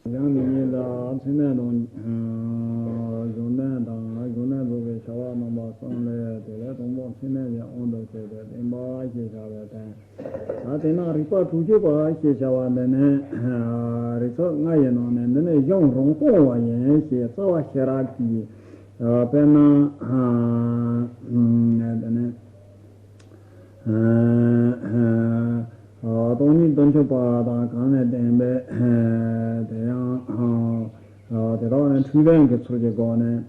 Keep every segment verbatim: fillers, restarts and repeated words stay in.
ཡང་འདི་ཉིད་ལ་མཚན་མེད་དང་། གཞུང་དོན་དང་གཞུང་དོན་རྫོགས་པའི་བྱ་བ་རྣམ་པ་གསུམ་ལས། དེ་ལས་དང་པོ་མཚན་མེད་ཀྱི་དབང་དུ་བྱས་ཏེ་བསྟན་པ་ཞེས་བྱ་བའི་དོན། ད་དེས་ན་རིགས་པ་དྲུག་ཅུ་པ་ཞེས་བྱ་བ་འདི་ནི། རིགས་ཚོགས་ལྔ་ཡི་ནང་ནས་འདི་ནི་གཞུང་རང་རྐང་བ་ཡིན་ཞེས་རྩ་བ་ཤེས་རབ་ཀྱིས། དཔེར་ན། འདི་ནི། སྟོང་ཉིད་དོན་གཅོད་པ་དང་གང་ལས་བརྟེན་པའི། དེ་ཡང་། དེ་དག་ནི་འཁྲུལ་ལྡན་གྱི་ཚུལ་གྱི་སྒོ་ནས།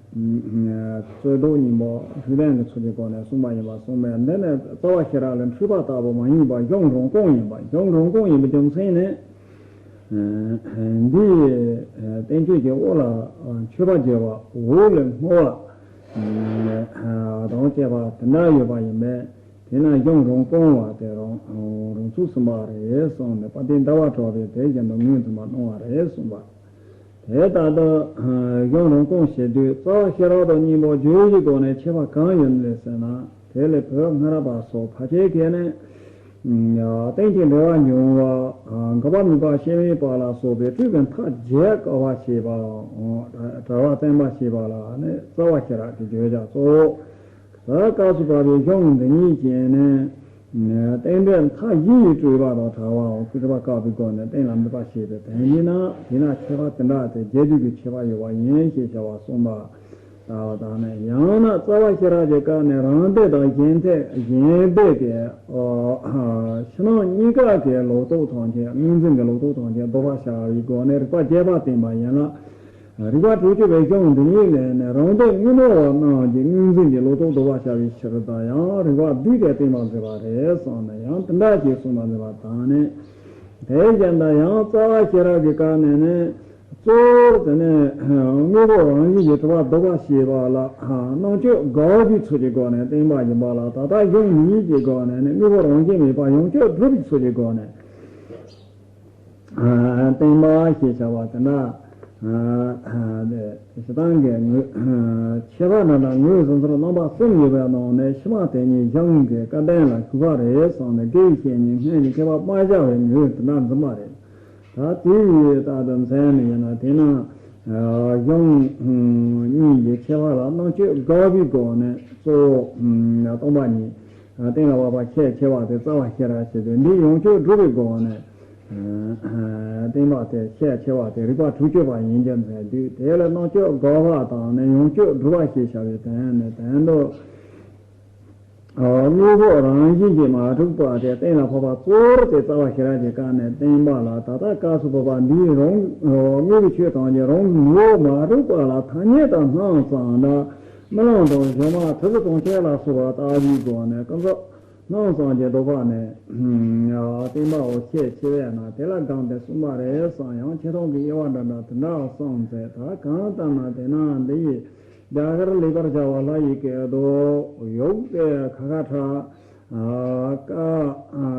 རྩོད་ཟློག་གཉིས་པོ་འཁྲུལ་ལྡན་གྱི་ཚུལ་གྱི་སྒོ་ནས་གསུངས་པ་ཡིན་པ་གསུངས་པས། འདི་ནི་རྩ་བ་ཤེས་རབ་ལས་འཁྲུལ་པ་ལྟ་བུ་མ་ཡིན་པ་གཞུང་རང་རྐང་ཡིན་པ། གཞུང་རང་རྐང་ཡིན་པའི་རྒྱུ་མཚན་ནི། འདི་བསྟན་བཅོས་ཀྱི་འོག་ལ་མཆོད་པ་བརྗོད་པ། འོག་ལས་བསྔོ་བ་དང་བཅས་པ་དེ་འདྲ་ཡོད་པ་ཡིན་པས། དེས་ན་གཞུང་རང་རྐང་བ་དེ་རང་རང་ཚུགས་ཟིན་པ་རེད་གསུངས་ནས། དཔལ་ལྡན་ཟླ་བ་གྲགས་པས་དེ་བཞིན་དུ་ངོས་འཛིན་པ་གནང་བ་རེད་གསུངས་པ། དེ་ལྟར་དུ་གཞུང་རང་རྐང་ཞེས་དུས་རྩ་བ་ཤེས་རབ་དང་སྙིང་པོ་བརྗོད་གཞིའི་སྒོ་ནས་ཁྱད་པར་གང་ཡོད་ནས་ཟེར་ན། དེ་ལས་བོད་སྔ་རབས་པ་སོགས་ཕལ་ཆེར་གྱིས་ནི། རྟེན་ཅིང་འབྲེལ་བར་འབྱུང་བ། འགག་པ་དམིགས་པ་སྐྱེ་མེད་པ་ལ་སོགས་པའི་སྤྲོས་པའི་མཐའ་རྒྱས་དགག་པ་བྱེད་པའམ། བྲལ་བ་བསྟན་པ་བྱེད་པ་ལ་ནི་རྩ་བ་ཤེས་རབ་ཀྱི་བརྗོད་བྱ་གཙོ་བོ། ད་སྐབས་སུ་བབ་པའི་གཞུང་འདི་ཉིད་ཀྱིས་ནི། རྟེན་འབྲེལ་མཐའ་བཞི་ཡི་སྤྲོས་པ་དང་བྲལ་བའམ་སྤྲོས་པ་བཀག་པའི་སྒོ་ནས་གཏན་ལ་འབེབས་པ་བྱེད་པའི་དོན་ཡིན་ན། དེས་ན་ཁྱད་པར་དེ་འདྲ་སྟེ་རྒྱས་བསྡུས་ཀྱི་ཁྱད་པར་ཡོད་པ་ཡིན་ཞེས་བྱ་བ་གསུངས་པ། ལྟ་བ་དང་ནི། ཡང་ན་རྩ་བ་ཤེས་རབ་ཀྱི་སྐབས་ནས་རང་སྡེ་དང་གཞན་སྡེ་གཞན་སྡེ་སྟེ། ཕྱི་ནང་གཉིས་ཀ་གི་ལོག་རྟོག་ཐམས་ཅད། དངོས་འཛིན་གྱི་ལོག་རྟོག་ཐམས་ཅད་ལྡོག་པར་བྱ་བའི་སྒོ་ནས་རིགས་པ་བརྒྱད་པ་བསྟན་པ་ཡིན་ལ། རིགས་པ་དྲུག་ཅུ་པའི་གཞུང་འདི་ཉིད་ལས་ནི་རང་སྡེ་དངོས་སྨྲ་བ་རྣམས་ཀྱི་དངོས་འཛིན་གྱི་ལོག་རྟོག་ལྡོག་པར་བྱ་བའི་ཕྱིར་དང་། ཡང་རིགས་པ་བསྡུས་ཏེ་བསྟན་པར་མཛད་པ་རེད་གསུངས་ནས། ཡང་དེ་འདྲ་ཞིག་གསུངས་པར་མཛད་པ་དང་ནི། དེ་བཞིན་དུ་ཡང་རྩ་བ་ཤེས་རབ་ཀྱི་སྐབས་ནས་ནི། གཙོ་བོར་དེ་ནས་དངོས་པོ་རང་བཞིན་གྱིས་གྲུབ་པ་ལྡོག་པར་བྱེད་པ་ལ་རྣམ་དཔྱོད་དགག་པའི་ཚུལ་གྱི་སྒོ་ནས་བསྟན་པ་ཡིན་པ་ལ། ད་ལྟ་གཞུང་འདི་ཉིད་ཀྱི་སྒོ་ནས་ནི་དངོས་པོ་རང་བཞིན་མེད་པ་ཡོངས་གཅོད་སྒྲུབ་པའི་ཚུལ་གྱི་སྒོ་ནས་བསྟན་པ་ཞེས་བྱ་བ་དེ་འདྲ། སྤྱིར་བཏང་གི་ངོས། ཁྱད་པར་འདྲ་འདྲ་ངོས་ཟིན་ཚུལ་རྣམ་པ་གསུམ་ཡོད་པའི་ནང་ནས། ཕྱི་མ་དེ་ཉིད་གཞུང་གི་བཀའ་དོན་ལ་ཞུགས་པ་རེད་གསུངས་ནས། དགེ་བའི་བཤེས་གཉེན་སྔོན་གྱི་མཁས་པ་དམར་བཞག་པའི་ངོས་དེ་འདྲ་འཛིན་པ་རེད། ད་དེ་ཡི་རྟག་ཏུ་མཚན་ནི་ཡིན་ན། དེས་ན་གཞུང་གཉིས་ཀྱི་ཁྱད་པར་ལ་རྣམ་དཔྱོད་དགག་པའི་སྒོ་ནས་གཙོ་བོ་སྟོང་པ་ཉིད། གཏན་ལ་དབབ་པ་ཁས་འཆེ་བ་དེ་རྩ་བ་ཤེས་རབ་ཞེས་ཏེ། འདི་ཡོངས་གཅོད་སྒྲུབ་པའི་སྒོ་ནས་བསྟན་པ་དེ་ཁས་འཆེ་བ་དེ་རིགས་པ་དྲུག་ཅུ་པ་ཡིན་རྒྱུ་མཚན་དུས། དེ་ལ་རྣམ་དཔྱོད་དགག་པ་དང་ནི་ཡོངས་གཅོད་སྒྲུབ་པ་ཞེས་བྱ་བའི་དོན་ནི། དོན་དུ། དངོས་པོ་རང་བཞིན་གྱིས་མ་གྲུབ་པ་དེ་གཏན་ལ་ཕབ་པ་གཙོ་བོར་དེ་རྩ་བ་ཤེས་རབ་ཀྱི་སྐབས་ནས་བསྟན་པ་ལ། ད་ལྟ་སྐབས་སུ་བབ་པ་འདིའི་རང་དངོས་པོའི་ཆོས་ཐམས་ཅད་རང་ངོ་བོ་མ་གྲུབ་པ་ལ་ཐ་སྙད་དང་སྣང་བ་ཙམ་དང་། རྨི་ལམ་དང་སྒྱུ་མ་ཐུར་དུ་གྲོང་ཁྱེར་ལ་སོགས་པ་ལྟ་བུའི་སྒོ་ནས་ཀུན་རྫོབ་སྣང་བ་ཙམ་གྱིས་ལྡོག་པ་ནས་བསྟན་པའོ། ཁས་འཆེ་བས་ན་དེ་ལ་དགག་སྟེ་གསུངས་པ་རེད་བསམ། ཡང་ཆེ་མཐོང་གི་དབྱེ་བ་འདྲ་འདྲ་དེ་འདྲ་གསུངས་ཚེ། ད་གང་ལྟར་ན་དེས་ན་འདི་ཡི་རྒྱ་གར་ལེགས་པར་སྦྱར་བ་ལྷ་ཡི་སྐད་དུ། ཡུག་སྟེ་ཁ་ཁ་ཁྲ་ཀ།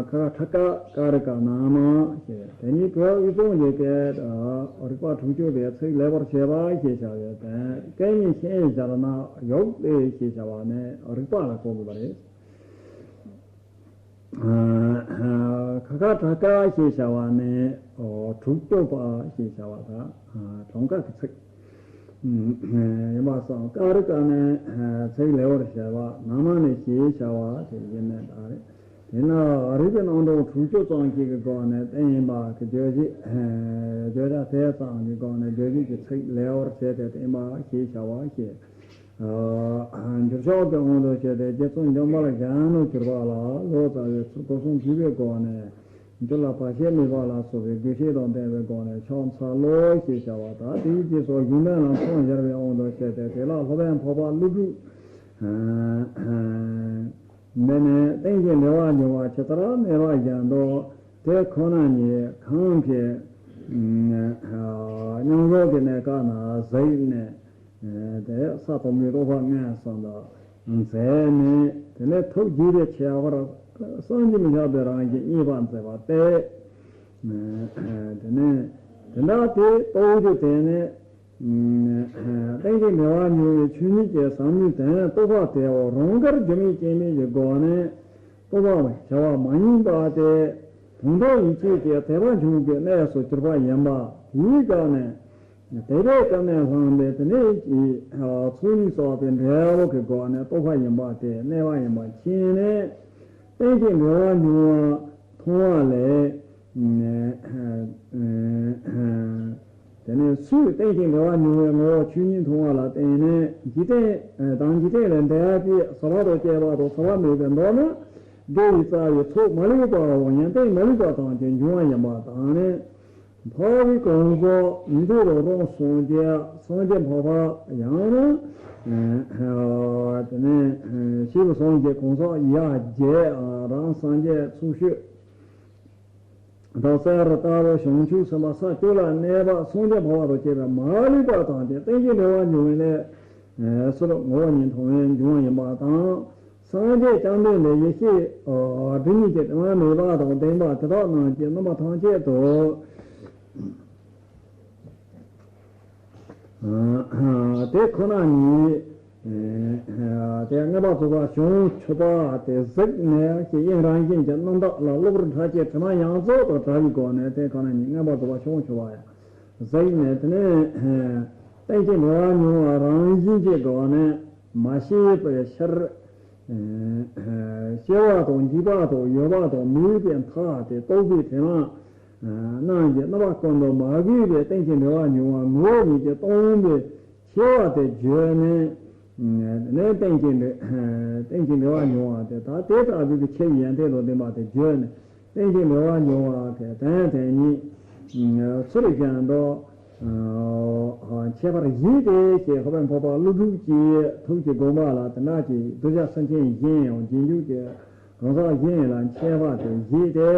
ཁ་ཁ་ཁྲ་ཀ་ཀ་རི་ཀ་ན་མ་ཞེས། དེ་ཉིད་བོད་དབུས་གཙང་གི་སྐད། རིགས་པ་དྲུག་ཅུ་པའི་ཚིག་ལེགས་པར་བྱས་པ་ཞེས་བྱ་བའི་དོན། སྐད་གཉིས་ཤན་སྦྱར་ན་ཡུག་སྟེ་ཞེས་བྱ་བ་ནི་རིགས་པ་ལ་གོ་དགོས་པ་རེད། ཁ་ཁ་ཁྲ་ཀ་ཞེས་བྱ་བ་ནི་དྲུག་ཅུ་པ་ཞེས་བྱ་བ་དང་གྲངས་ཀ་གི་ཚིག་ཡིན་པ་སོགས། ཀ་རི་ཀ་ནི་ཚིག་ལེགས་པར་བྱས་པ། ན་མ་ནི་ཞེས་བྱ་བ་དེ་ཡིན་ནི་ད་རེད། དེས་ན་རིགས་པའི་རྣམ་གྲངས་དྲུག་ཅུ་ཙམ་ཞིག་གི་སྒོ་ནས་བསྟན་པ་གི་བརྗོད་གཞི། བརྗོད་བྱ་དེ་ཙམ་གྱི་སྒོ་ནས་བརྗོད་གཞི་གི་ཚིག་ལེགས་པར་བྱས་ཏེ་བསྟན་པ་ཞེས་བྱ་བ་ཞེས། འགྱུར་ཕྱོགས་ཀྱི་དབང་དུ་བྱས་ཏེ་རྗེ་བཙུན་འཇམ་དཔལ་གཞོན་ནུར་གྱུར་པ་ལ་ལོ་ཙཱ་བའི་ཚུལ་སྐུ་གསུང་ཞུས་པའི་སྒོ་ནས། འགྱུར་ལ་བར་ཆད་མེད་པ་ལ་སོགས་པའི་དགོས་ཆེད་དང་ལྡན་པའི་སྒོ་ནས་ཕྱག་འཚལ་ལོ་ཞེས་བྱ་བ་དང་། དེའི་རྗེས་སུ་གཞུང་དོན་ལ་མཚམས་སྦྱར་བའི་དབང་དུ་བྱས་ཏེ། དེ་ལ་སློབ་དཔོན་འཕགས་པ་ཀླུ་སྒྲུབ་འདི་ནི་རྟེན་ཅིང་འབྲེལ་བར་འབྱུང་བ་ཇི་ལྟར་སྨྲས་པ་བཞིན་དུ། དེ་ཁོ་ན་ཉིད་གང་གི་མཉམ་བཞག་གི་གནས་སྐབས་ན་གཟིགས་ནས། དེ་ས་དང་པོའི་རྟོགས་པ་མངོན་སུམ་དུ་མཛད་ནས། དེ་ནས་ཐུགས་དགྱེས་པའི་ཁྱད་པར་བསམ་གྱིས་མི་ཁྱབ་པའི་རང་བཞིན་བརྙེས་པར་མཛད་པ་སྟེ། དེ་ནས་དེ་འདྲ་དེ་རྟོགས་རྒྱུ་དེ་ནི། རྟེན་ཅིང་འབྲེལ་བར་འབྱུང་བའི་ཆོས་ཉིད་ཀྱི་ཟབ་མོའི་དོན་རྟོགས་པ་དེའོ། རང་དགར་སྒྱུ་མའི་སྐྱེ་མེད་ཀྱི་སྒོ་ནས་རྟོགས་པར་བྱ་བ་མ་ཡིན་པ་སྟེ། དོན་དམ་ཡིད་ཆེས་ཀྱི་དད་པ་འབྱུང་གི་གནས་སུ་གྱུར་པ་ཡིན་པ། དེའི་སྐབས་ནས་དད་པའི་སྐབས་ནས་བླངས་ཏེ་དེ་ནས་ཀྱི་ཚོགས་གཉིས་སོགས་པའི་འབྲས་བུ་གི་སྒོ་ནས་རྟོགས་པ་ཡིན་པ་སྟེ་གནས་པ་ཡིན་པ་མཁྱེན་ནས། རྟེན་ཅིང་འབྲེལ་བར་འབྱུང་བ་མཐོང་བ་ལས། དེ་ནས་སུས་རྟེན་ཅིང་འབྲེལ་བར་འབྱུང་བའི་ངོ་བོ་ཆོས་ཉིད་མཐོང་བ་ལ་བརྟེན་ནས་འཇིག་རྟེན་དང་འཇིག་རྟེན་ལས་འདས་པའི་ཟག་པ་དང་བཅས་པ་དང་ཟག་པ་མེད་པའི་མདོར་ན་དགེ་བའི་རྩ་བའི་ཚོགས་མ་ལུས་པའོ། ཡང་རྟེན་མ་ལུས་པ་ཐམས་ཅད་འབྱུང་བ་ཡིན་པ་དང་ནི། འཕགས་པའི་གང་ཟག་མི་འདུག་རོ་རོང་སངས་རྒྱས་སངས་རྒྱས་འཕགས་པ་ཡང་ན། དེ་ནས་སྐྱེས་བུ་སངས་རྒྱས་གང་ཟག་ཡ་བརྒྱད་རང་སངས་རྒྱས་ཚོགས་ཤོས་དང་གསེར་ལྟ་བུ་བྱང་ཆུབ་སེམས་དཔའ་ས་བཅུ་ལ་གནས་པ་སངས་རྒྱས་འཕགས་པ་དང་བཅས་པའི་མ་ལུས་པ་དང་དེ་རྟེན་ཅིང་འབྲེལ་བར་འབྱུང་བའི་གནས་སུ་ངོ་བོ་ཉིད་མཐོང་བས་འབྱུང་བ་ཡིན་པ་དང་། སངས་རྒྱས་བཅོམ་ལྡན་འདས་ཡེ་ཤེས་སྒྲིབ་གཉིས་ཀྱི་དྲི་མ་མེད་པ་དང་ལྡན་པ་དེ་དག་རྣམས་ཀྱི་རྣམ་པ་ཐམས་ཅད་དུ། དེ་ཁོ་ན་ཉིད། དེ་མངོན་པར་རྫོགས་པ་བྱང་ཆུབ་པ་དེ་གཟིགས་ནས་དབྱིངས་རང་བཞིན་གྱི་རྣམ་དག་ལ་གློ་བུར་ཁྲག་རྒྱུད་དྲི་མ་ཡོངས་རྫོགས་དང་བྲལ་བའི་སྒོ་ནས་དེ་ཁོ་ན་ཉིད་མངོན་པར་རྫོགས་པ་བྱང་ཆུབ་པ་ཡང་གཟིགས་ནས། དེ་ནས་རྟེན་ཅིང་འབྲེལ་བར་འབྱུང་བ་རང་བཞིན་གྱི་སྒོ་ནས་མ་སྐྱེས་པའི་ཕྱིར། སྐྱེ་བ་དང་འཇིག་པ་དང་ཡོད་པ་དང་མེད་པའི་མཐའ་དེ་རྟོགས་པའི་དྲི་མ་རྣམས་ཀྱི་རྣམ་པ་ཀུན་ཏུ་མ་གོས་པའི་རྟེན་ཅིང་འབྲེལ་བར་འབྱུང་བ་ངོ་བོ་ཉིད་ཀྱིས་སྟོང་པའི་ཆེ་བ་དེ་བརྗོད་ནས། དེ་ནས་རྟེན་ཅིང་འབྲེལ་རྟེན་ཅིང་འབྲེལ་བར་འབྱུང་བ་དེ་དག་དེ་ལྟ་བུའི་ཆེ་བའི་ཡོན་ཏན་དང་ལྡན་པ་དེ་བརྗོད་ནས། རྟེན་ཅིང་འབྲེལ་བར་འབྱུང་བ་དེ་དོན་དེ་ཉིད་ཚུལ་བཞིན་དུ་འཆད་པར་བགྱིས་ཏེ་ཞེས་ཧོ་པན་འཕགས་པ་ཀླུ་སྒྲུབ་ཀྱི་ཐུགས་ཀྱི་དགོངས་པ་ལ་དེ་འདྲ་ཅིག་གདུལ་བྱ་སེམས་ཅན་གཞན་ཡང་རྗེས་འཇུག་གི་གང་ཟག་གཞན་ལ་འཆད་པ་དེ་བགྱིས་ཏེ།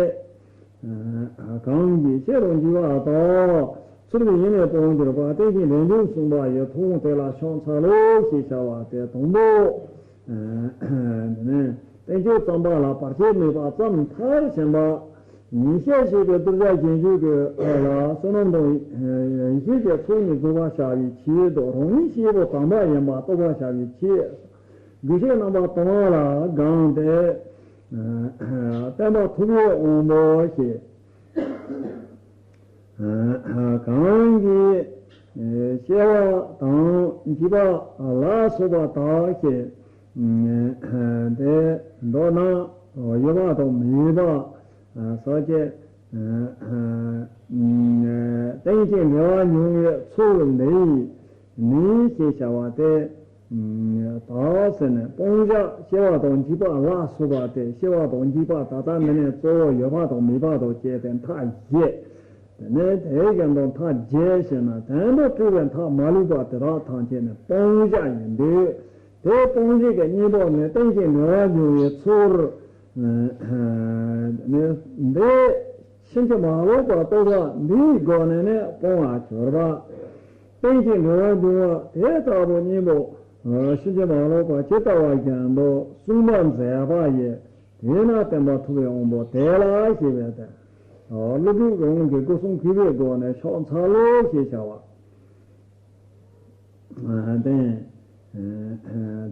གང་གིས་ཤེས་རབ་འཇུག་པ་དང་། ཚུལ་དུ་ཡེ་ནས་སྤོང་གྱུར་པ། རྟེན་ཅིང་འབྲེལ་འབྱུང་གསུངས་པ་ཡི་ཐུགས་དབང་དེ་ལ་ཕྱག་འཚལ་ལོ་ཞེས་བྱ་བ་སྟེ་དང་པོ། དེ་ནས་བསྟན་བཅོས་བརྩམས་པ་ལ་བར་ཆད་མེད་པ་བརྩམས་མཐར་ཕྱིན་པ། ཉིན་ཞག་བཞི་པའི་གདུལ་བྱ་རྗེས་འཇུག་གི་ལ་བསོད་ནམས་དང་ཡེ་ཤེས་ཀྱི་ཚོགས་གཉིས་རྫོགས་པར་བྱ་བའི་ཆེད་དུ་རང་ཉིད་སྐྱེས་བུ་དམ་པ་ཡིན་པ་རྟོགས་པར་བྱ་བའི་ཆེད། དགེ་བཤེས་རྣམ་པ་དུ་མ་ལ་དགོངས་ཏེ། སྟོན་པ་ཐུབ་པའི་དབང་པོ་ཞེས། གང་གིས་སྐྱེ་བ་དང་འཇིག་པ་ལ་སོགས་པ་དག་ཞེས། དེ་མདོར་ན་ཡོད་པ་དང་མེད་པ་ཟག་བཅས་རྟེན་ཅིང་འབྲེལ་བར་འབྱུང་བའི་ཚུལ་འདི་ནི་ཞེས་བྱ་བ་སྟེ། དག་ཟེར་ནས་སྤོང་བྱ་སྐྱེ་བ་དང་འཇིག་པ་ལ་སོགས་པ་སྟེ། སྐྱེ་བ་དང་འཇིག་པ་ད་ལྟ་འདི་ནས་གཙོ་བོ་ཡོད་པ་དང་མེད་པ་དང་བཅས་ཏེ་མཐའ་བཞི། དེ་ནས་དེ་བཞིན་དུ་མཐའ་བརྒྱད་ཞེ་ན་དོན་དུ་སྤྲོས་པའི་མཐའ་མ་ལུས་པ་དེ་དག་ཐམས་ཅད་ནི་སྤོང་བྱ་ཡིན་ཏེ། དེ་སྤོང་བྱེད་ཀྱི་གཉེན་པོ་ནི་རྟེན་ཅིང་འབྲེལ་བར་འབྱུང་བའི་ཚུལ། ནི་འདི་ཕྱིན་ཅི་མ་ལོག་པར་རྟོགས་པ་འདིའི་སྒོ་ནས་ནི་སྤོང་བར་གྱུར་པ། རྟེན་ཅིང་འབྲེལ་བར་འབྱུང་བ་དེ་ལྟ་བུ་གཉེན་པོ། ཕྱིན་ཅི་མ་ལོག་པ་ཇི་ལྟ་བ་བཞིན་དུ་གསུངས་པར་མཛད་པ་ཡི། དེས་ན་སྟོན་པ་ཐུབ་པའི་དབང་པོ་དེ་ལ་ཞེས་པའི་དོན། ཀླུ་སྒྲུབ་རང་གི་སྒོ་གསུམ་གུས་པའི་སྒོ་ནས་ཕྱག་འཚལ་ལོ་ཞེས་བྱ་བ། དེ་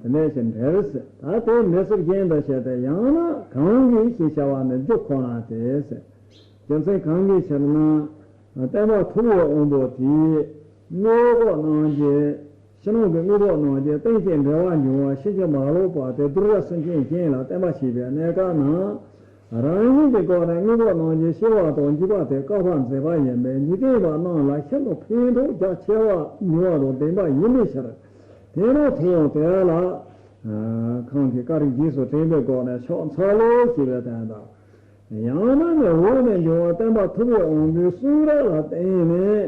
དེ་ནས་ཞེས་འབྲེལ་ཟེར། ད་དེ་མི་སེར་གཞན་དུ་བཤད་དེ། ཡང་ན་གང་གིས་ཞེས་བྱ་བ་ནི་རྒྱུ་ཁོ་ན་སྟེ་ཟེར། རྒྱུ་མཚན་གང་གིས་ཕྱིར་ན། སྟོན་པ་ཐུབ་པའི་དབང་པོ་དེས་དངོས་པོ་རྣམས་ཀྱི། ཕྱི་ནང་གི་དངོས་པོ་རྣམས་ཀྱི་རྟེན་ཅིང་འབྲེལ་བར་འབྱུང་བ་ཕྱིན་ཅི་མ་ལོག་པ་དེ་གདུལ་བྱ་སེམས་ཅན་གཞན་ལ་བསྟན་པ་བྱེད་པའི་གནས་སྐབས་ན། རང་བཞིན་གྱི་སྒོ་ནས་དངོས་པོ་རྣམས་ཀྱི་སྐྱེ་བ་དང་འཇིག་པ་དེ་བཀག་པར་མཛད་པ་ཡིན་པས། འཇིག་རྟེན་པ་རྣམས་ལ་ཤིན་ཏུ་ཕན་ཐོགས་རྒྱ་ཆེ་བ་མྱུར་བ་དང་ལྡན་པ་ཡིན་པའི་ཕྱིར། དེས་ན་ཐུབ་དབང་དེ་ལ་གང་གིས་བཀའ་དྲིན་རྗེས་སུ་དྲན་པའི་སྒོ་ནས་ཕྱག་འཚལ་ལོ་ཞེས་པའི་དོན་དང་། ཡང་ན་ནི་འོག་ནས་འབྱུང་བ་སྟོན་པ་ཐུབ་པའི་དབང་པོའི་གསུང་རབ་ལ་བརྟེན་ནས།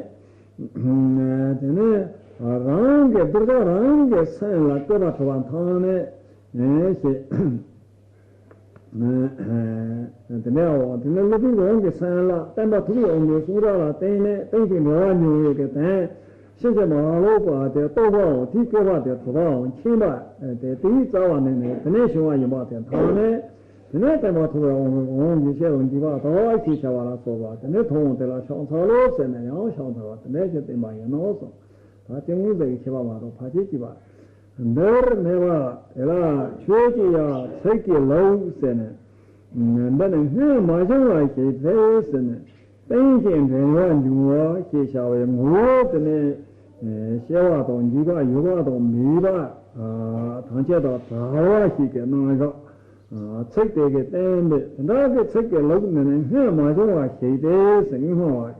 དེ་ནས་རང་གི་གདུལ་བྱ་རང་གི་སེམས་ལ་བཀོད་པ་གྲུབ་པ་མཐོང་ནས་ཞེས། དེ་ནས་འོ་དེ་ནས་ཀླུ་སྒྲུབ་རང་གི་སེམས་ལ་སྟོན་པ་ཐུབ་པའི་དབང་པོའི་གསུང་རབ་ལ་བརྟེན་ནས་རྟེན་ཅིང་འབྲེལ་བར་འབྱུང་བའི་གི་དོན། ཕྱིན་ཅི་མ་ལོག་པ་དེ་རྟོགས་པའམ་དེའི་བཀོད་པ་དེ་གྲུབ་པའམ་མཁྱེན་པ་དེ་དེའི་རྩ་བ་ནས་ནི་དེ་ནས་བྱུང་བ་ཡིན་པ་དེ་མཐོང་ནས། དེ་ནས་སྟོན་པ་ཐུབ་པའི་དབང་པོའི་དབང་གིས་ཤེས་རབ་འཇུག་པ་དག་ཞེས་བྱ་བ་ལ་སོགས་པ་དེ་ནས་ཐུབ་དབང་དེ་ལ་ཕྱག་འཚལ་ལོ་ཟེར་ནས་ཡང་ཕྱག་འཚལ་བ་དེ་འདྲ་ཞིག་བསྟན་པ་ཡིན་ནོ་གསུངས། ད་དེ་དངོས་ཟེར་གྱི་ཁྱད་པར་མ་གཏོགས་ཕལ་ཆེར་གཅིག་པ། འདིར་སྨྲས་པ། དེ་ལ་ཁྱོད་ཀྱིས་ཡང་ཚིག་གི་ལེའུ་ཟེར་ནས། འདི་ནི་སྔོན་མ་བྱུང་བ་ཞིག་སྟེ་ཟེར་ནས། རྟེན་ཅིང་འབྲེལ་བར་འབྱུང་བ་ཞེས་བྱ་བའི་ངོ་བོ་དེ་ནི། སྐྱེ་བ་དང་འཇིག་པ་ཡོད་པ་དང་མེད་པ་ཐམས་ཅད་དང་བྲལ་བ་ཞིག་གི་རྣམ་གཞག་ཚིག་དེ་གིས་བསྟན་པས། དེ་འདྲ་གི་ཚིག་གི་ལུགས་འདི་ནི་སྔོན་མ་བྱུང་བ་ཞིག་སྟེ་ཟེར་སྔོན་མ་བ་རེད།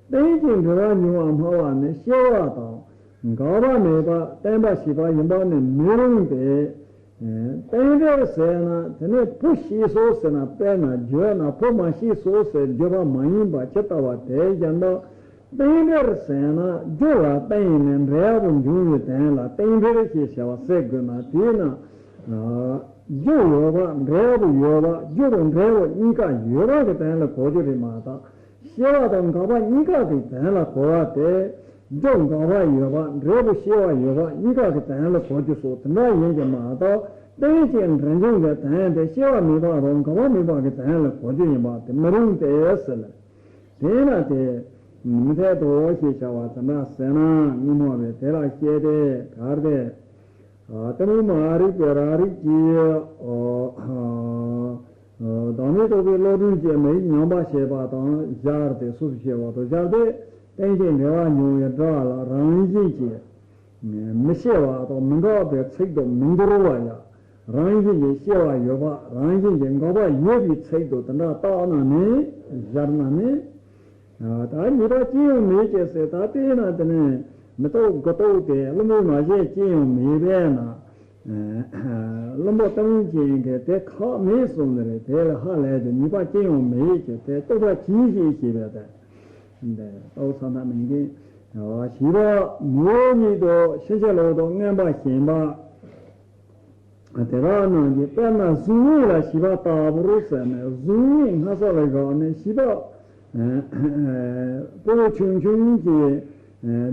རྟེན་ཅིང་འབྲེལ་བར་འབྱུང་བ་སྨྲ་བ་ནི་སྐྱེ་བ་དང་འགག་པ་མེད་པ་བརྟན་པ་ཞིག་པ་ཡིན་པ་ནི་མི་རུང་སྟེ། རྟེན་འབྲེལ་ཟེར་ན་དེ་ནི་བུ་སྐྱེས་སོ་ཟེར་ན། དཔེར་ན་བརྗོད་ན་བུ་མ་སྐྱེས་སོ་ཟེར་བརྗོད་པ་མ་ཡིན་པ་ཇི་ལྟ་བ་དེ་བཞིན་དུ། རྟེན་འབྲེལ་ཟེར་ན་རྒྱུ་ལ་བརྟེན་ནས་འབྲས་བུ་འབྱུང་བའི་དོན་ལ་རྟེན་འབྲེལ་ཞེས་བྱ་བ་ཟེར་དགོས་ན། དེས་ན་རྒྱུ་ཡོད་པ་འབྲས་བུ་ཡོད་པ། རྒྱུ་དང་འབྲས་བུ་གཉིས་ཀ་ཡོད་པ་གི་དོན་ལ་གོ་རྒྱུ་རེད་མ་གཏོགས། སྐྱེ་བ་དང་འགག་པ་གཉིས་ཀ་གི་དོན་ལ་གོ་བ་དེ། རྒྱུ་འགག་པ་ཡོད་པ་འབྲས་བུ་སྐྱེ་བ་ཡོད་པ་གཉིས་ཀ་གི་དོན་ལ་གོ་རྒྱུ་སོགས་དེ་འདྲ་ཡིན་གྱི་མ་གཏོགས། རྟེན་ཅིང་འབྲེལ་འབྱུང་གི་དོན་དེ་སྐྱེ་བ་མེད་པ་དང་འགག་པ་མེད་པ་གི་དོན་ལ་གོ་རྒྱུ་ཡིན་པ་དེ་མི་རུང་སྟེ་ཟེར་ལ། དེས་ན་དེ་མི་འཐད་དོ་ཞེས་བྱ་བ་དེ་འདྲ་ཟེར་ན། སྔོན་མ་བས་དེ་ལ་བཤད་དེ་གར་ཏེ། གཏི་མུག་མ་རིག་པའི་རང་རིག་གིས། བདག་མེད་རྟོགས་པའི་བློ་གྲོས་ཀྱིས་མི་ཡུལ་ཉམས་པར་བྱེད་པ་དང་སྦྱར་ཏེ། སོ་སོ་སྐྱེ་བོ་དང་སྦྱར་ཏེ། རྟེན་ཅིང་འབྲེལ་བར་འབྱུང་བའི་སྒྲ་ལ་རང་བཞིན་གྱིས་མི་སྐྱེ་བ་དང་མི་འགག་པའི་ཚིག་ཏུ་མི་འགྱུར་བ་ཡང་། རང་བཞིན་གྱིས་སྐྱེ་བ་ཡོད་པ། རང་བཞིན་གྱིས་འགག་པ་ཡོད་པའི་ཚིག་ཏུ་དེ་འདྲ་བཏགས་ན་ནི། སྦྱར་ན་ནི། ད་ཉེས་པ་ཅི་ཡང་མེད་ཅེས་ཟེར། ད་དེས་ན་དེ་ནི་མི་རྟོག་དགུ་རྟོག་དེ་བླུན་པོས་མ་བྱས་ཅི་ཡང་མེད་པས་ན། བླུན་པོ་གཏི་མུག་ཅན་གྱིས་དེ་ཁག་མེད་གསུངས་ནི་རེད། དེ་ལ་ཧ་ལས་ཏེ་ཉེས་པ་ཅི་ཡང་མེད་ཅེས་དེ་རྟོགས་པ་གྱིས་ཤིག་ཞེས་པས་ཏེ། འདི་རྟོགས་ས་ན་མིན་གྱི། བྱིས་པ་མི་འོ་ཉིད་དུ་ཕྱིན་ཅི་ལོག་ཏུ་མངོན་པར་ཞེན་པ། དེ་དག་རྣམས་ཀྱིས་དཔེར་ན་གཟུགས་བརྙན་ལ་བྱིས་པ་ལྟ་བུར་ཟེར་ནས། གཟུགས་བརྙན་སྔ་ས་ལ་བཞག་ནས་བྱིས་པ་ཕྲུ་གུ་ཆུང་ཆུང་གིས།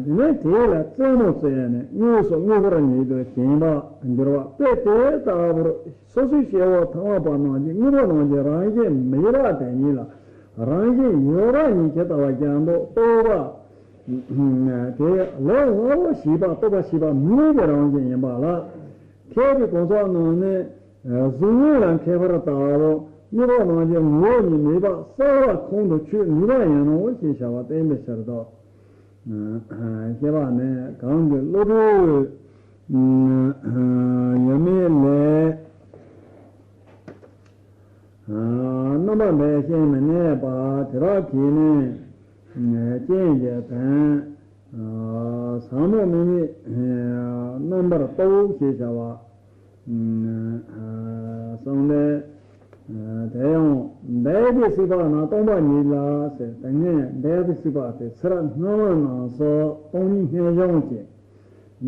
དེ་ནས་དེ་ལ་རྩེད་མོ་རྩེས་ནས་དངོས་སུ་དངོས་པོར་ཉིད་དུ་ཞེན་པར་འགྱུར་བ། དཔེ་དེ་ལྟ་བུར་སོ་སོའི་སྐྱེ་བོ་ཐ་མལ་པ་རྣམས་ཀྱིས་དངོས་པོ་རྣམས་ཀྱི་རང་བཞིན་མེད་པ་དེ་ཉིད་ལ་རང་བཞིན་ཡོད་པ་ཉིད་ཇི་ལྟ་བ་བཞིན་དུ་རྟོགས་པ། དེ་ལས་སླ་བོ་བྱིས་པ་རྟོགས་པ་བྱིས་པ་མིན་གྱི་རང་བཞིན་ཡིན་པ་ལ། མཁས་པའི་གང་ཟག་རྣམས་ནི། གཟུགས་བརྙན་ལ་མཁས་པར་ལྟ་བའོ། དངོས་པོ་རྣམས་ཀྱི་ངོ་བོ་ཉིད་མེད་པ་གསལ་བ་ཁོང་དུ་ཆུད་ནུས་པ་ཡིན་ནོ་ཞེས་བྱ་བ་བསྟན་པའི་ཕྱིར་ཏོ། ཞེས་པ་ནི་གང་གི་བློ་གྲོས་ཡོད་མེད་ལས། རྣམ་པ་འདི་ཤེས་མི་ནུས་པ་དེ་དག་གིས་ནི། རྐྱེན་གྱི་དོན། ཟབ་མོ་དམིགས་མེད་རྣམ་པར་རྟོག་ཞེས་བྱ་བ། གསུངས་ཏེ། དེ་ཡང་འདས་པའི་སྲིད་པ་ན་སྟོང་པ་ཉིད་ལ་ཟེར། དེ་སྔོན་འདས་པའི་སྲིད་པ་དེ་ཚེ་རབས་སྔ་མ་རྣམས་སུ་སྟོང་ཉིད་སྔོན་བྱུང་གི།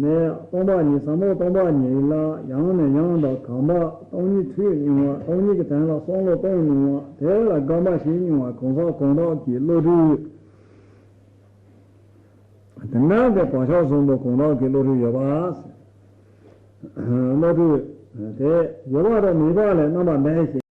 ནས་སྟོང་པ་ཉིད་ཟབ་མོ་སྟོང་པ་ཉིད་ལ་ཡང་ནས་ཡང་དུ་གོམས་པ། སྟོང་ཉིད་ཐོས་མྱོང་བ། སྟོང་ཉིད་ཀྱི་དོན་ལ་བསམ་བློ་གཏོང་མྱོང་བ། དེ་ལ་གོམས་པ་བྱེད་མྱོང་བ་གང་ཟག་གང་དག་གི་བློ་གྲོས། དེ་འདྲ་དེ་བག་ཆགས་བཟང་པོ་གང་དག་གི་བློ་གྲོས་ཡོད་པ། བློ་གྲོས་དེ་ཡོད་པ་དང་མེད་པ་ལས་རྣམ་པ་འདས་ཤིང་།